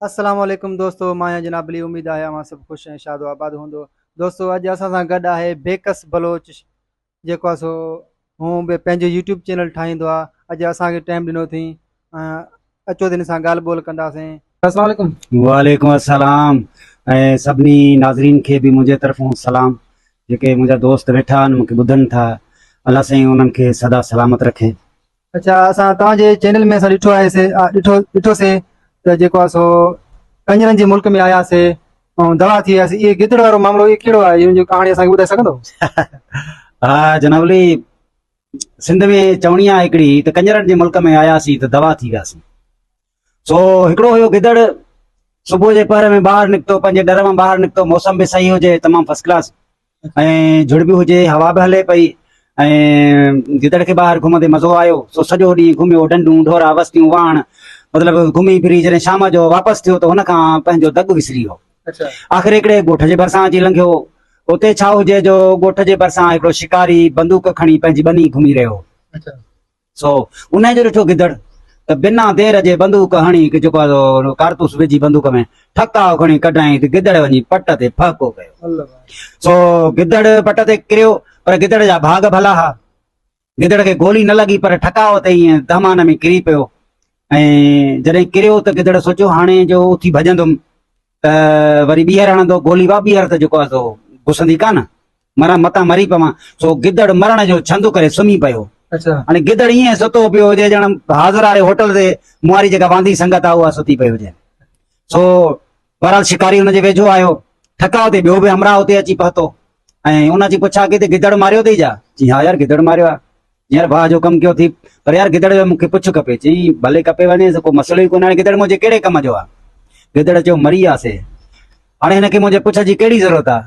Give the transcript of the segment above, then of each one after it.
السلام عليڪم دوستو مان آهيان جناب علي اميد آهي اوهان سڀ خوش ۽ شاد و آباد هوندو دوستو اڄ اسان سان گڏ آهي بيڪس بلوچ جيڪو آهي سو هون به پنهنجو يوٽيوب چينل ٺاهيندو آهي اڄ اسان کي ٽائيم ڏنو اٿئي اچو ته هن سان ڳالهه ٻولهه ڪنداسين السلام عليڪم وعليڪم السلام ۽ سڀني ناظرين کي به منهنجي طرفون سلام جيڪي منهنجا دوست ويٺا آهن مونکي ٻڌن ٿا الله سائين انهن کي سدا سلامت رکي اچا اسان توهان جي چينل ۾ اسان ڏٺو آهي سي ڏٺو ڏٺو سي ته جيڪو آهي سو ڪڃرن جي ملڪ ۾ آيا سي ۽ دوا ٿي ويا سي اهي گدڙ وارو معاملو اهي ڪهڙو آهي ان جي ڪهاڻي اسان کي ٻڌائي سگهندو ها جناب علي سنڌ ۾ چوڻي آهي هڪڙي ته ڪڃرن جي ملڪ ۾ آياسين ته دوا ٿي وياسين سو هڪڙو هيو گدڙ صبح جي پهر ۾ ٻاهر نڪتو پنهنجي ڏر مان ٻاهر نڪتو موسم به صحيح هجي تمام فرسٽ ڪلاس ۽ جھڙ به هجي هوا به هلي پئي ۽ گدڙ کي ٻاهر گھمندي مزو آيو سو سڄو ڏينهن گھميو ڍنڍون ڍورا وستيون واهڻ مطلب گھمي ڦري جڏهن شام جو واپس ٿيو ته هن کان پنهنجو دڳ وسري ويو آخر هڪڙي ڳوٺ جي ڀرسان اچي لنگھيو اتي ڇا هجي جو ڳوٺ جي ڀرسان هڪڙو شڪاري بندوق کڻي پنهنجي ٻني گھمي رهيو هو سو انهيء جو ڏٺو گدڙ ته بنا دير جي بندوق هڻي جيڪو آهي سو ڪارتوس وجهي بندوق ۾ ٺڪاء کڻي ڪڍيائين ته گدڙ وڃي پٽ تي ڦهڪو ڪيو. سو گدڙ پٽ تي ڪريو پر گدڙ جا ڀاڳ ڀلا ها. گدڙ کي گولي نه لڳي پر ٺڪاء تي ائين دهمان ۾ ڪري پيو ۽ جڏهن ڪريو ته گدڙ سوچيو هاڻي جو اٿي ڀڄندم ته وري ٻيهر هڻندو گولي وا ٻيهر ته جيڪو آهي سو گسندي ڪانه. مران متان مري پوان. سو گدڙ مرڻ جو ڇند ڪري سمهي پيو. هاڻي گدڙ ائين ستو پيو هجي ڄڻ حاضر واري هوٽل تي مون واري جيڪا واندي سنگت آ اها ستي پئي هجي. سو بهرحال شڪاري ان جي ويجهو آيو. ٺڪاء تي ٻيو به همراهه اتي اچي پهتو ۽ ان اچي پڇا ڪئي ته گدڙ ماريو اٿئي ڇا؟ چيائين ها يار گدڙ ماريو آ. چيائين يار واهه جو ڪم ڪيو اٿئي پر يار گدڙ جو مون کي پڇ کپي. چيائين ڀلي کپي وڃيس ڪو مسئلو ئي ڪونهي هاڻي گدڙ منهنجي ڪهڙي ڪم جو آ؟ گدڙ چيو مري وياسي هاڻي هن کي منهنجي پڇ جي ڪهڙي ضرورت آ؟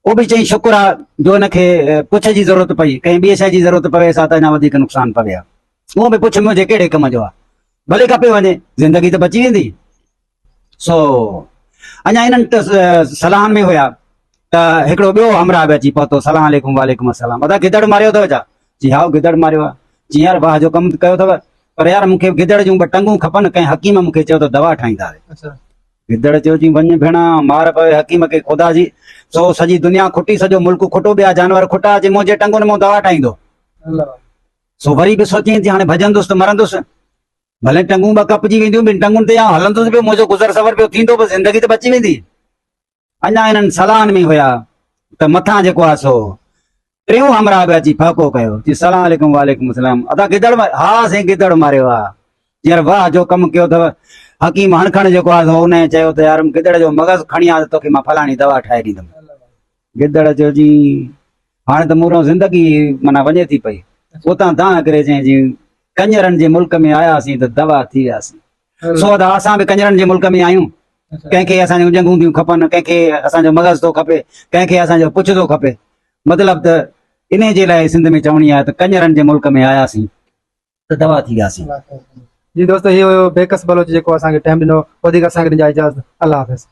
پوء به چيائين شڪر آ جو هن کي پڇ جي ضرورت پئي، ڪنهن ٻيء شيء جي ضرورت پويس ها ته اڃا وڌيڪ نقصان پوي ها. اهو به پڇ منهنجي ڪهڙي ڪم جو آ، ڀلي کپي وڃي، زندگي ته بچي ويندي. سو اڃا انهن صلاحن ۾ هيا ته هڪڙو ٻيو همراهه به اچي پهتو، سلام عليڪم وعليڪم السلام، ادا گدڙ ماريو اٿو ڇا؟ چي هائو گدڙ ماريو آ. چي يار واهه جو ڪم ڪيو اٿو، پر يار مون کي گدڙ جون ٻه ٽنگون کپن، ڪنهن حڪيم مون کي چيو ته دوا ٺاهينداسين. گدڙ چيو چي وڃ ڀيڻا مار پوي حڪيم کي خدا جي سو سڄي دنيا کٽي سڄو ملڪ کٽو ٻيا جانور کٽا چي منهنجي ٽنگن مون دوا ٺاهيندو سو وري به سوچين ٿي هاڻي ڀڄندس ته مرندس ڀلي ٽنگون ٻه ڪپجي وينديون ٻن ٽنگن تي آئون هلندس پيو منهنجو گذر سفر پيو ٿيندو بس زندگي ته بچي ويندي اڃا انهن صلاحن ۾ هيا ته مٿان جيڪو آهي سو ٽيون همراهه به اچي ڦهڪو ڪيو، چي سلام عليڪم وعليڪم السلام، ادا گدڙ ماريو؟ ها سائين گدڙ ماريو آ. يار واهه جو ڪم ڪيو اٿو. حڪيم هڻ کڻ جيڪو آ سو انهيء چيو ته يار گدڙ جو مغز کڻي آ ته توکي مان فلاڻي دوا ٺاهي ڏيندم. گدڙ چيو جي هاڻي ته مون رئون زندگي معنيٰ وڃي ٿي پئي. اتان دانهن ڪري چيائين جي ڪڃرن جي ملڪ ۾ آياسين ته دوا ٿي وياسين. سو ادا اسان به ڪڃرن جي ملڪ ۾ آهيون. ڪنهن کي اسان جون ڄنگهون ٿيون کپن، ڪنهن کي اسان جو مغز ٿو کپي، ڪنهن کي اسان جو پڇ ٿو کپي. مطلب ته انهي جي لاء سنڌ ۾ چوڻي آهي ته ڪڃرن جي ملڪ ۾ آياسين ته دوا ٿي وياسين. جي دوستو هي هيو بيڪس بلوچ جيڪو اسان کي ٽائيم ڏنو وڌيڪ اسان کي ڏجا اجازت الله حافظ.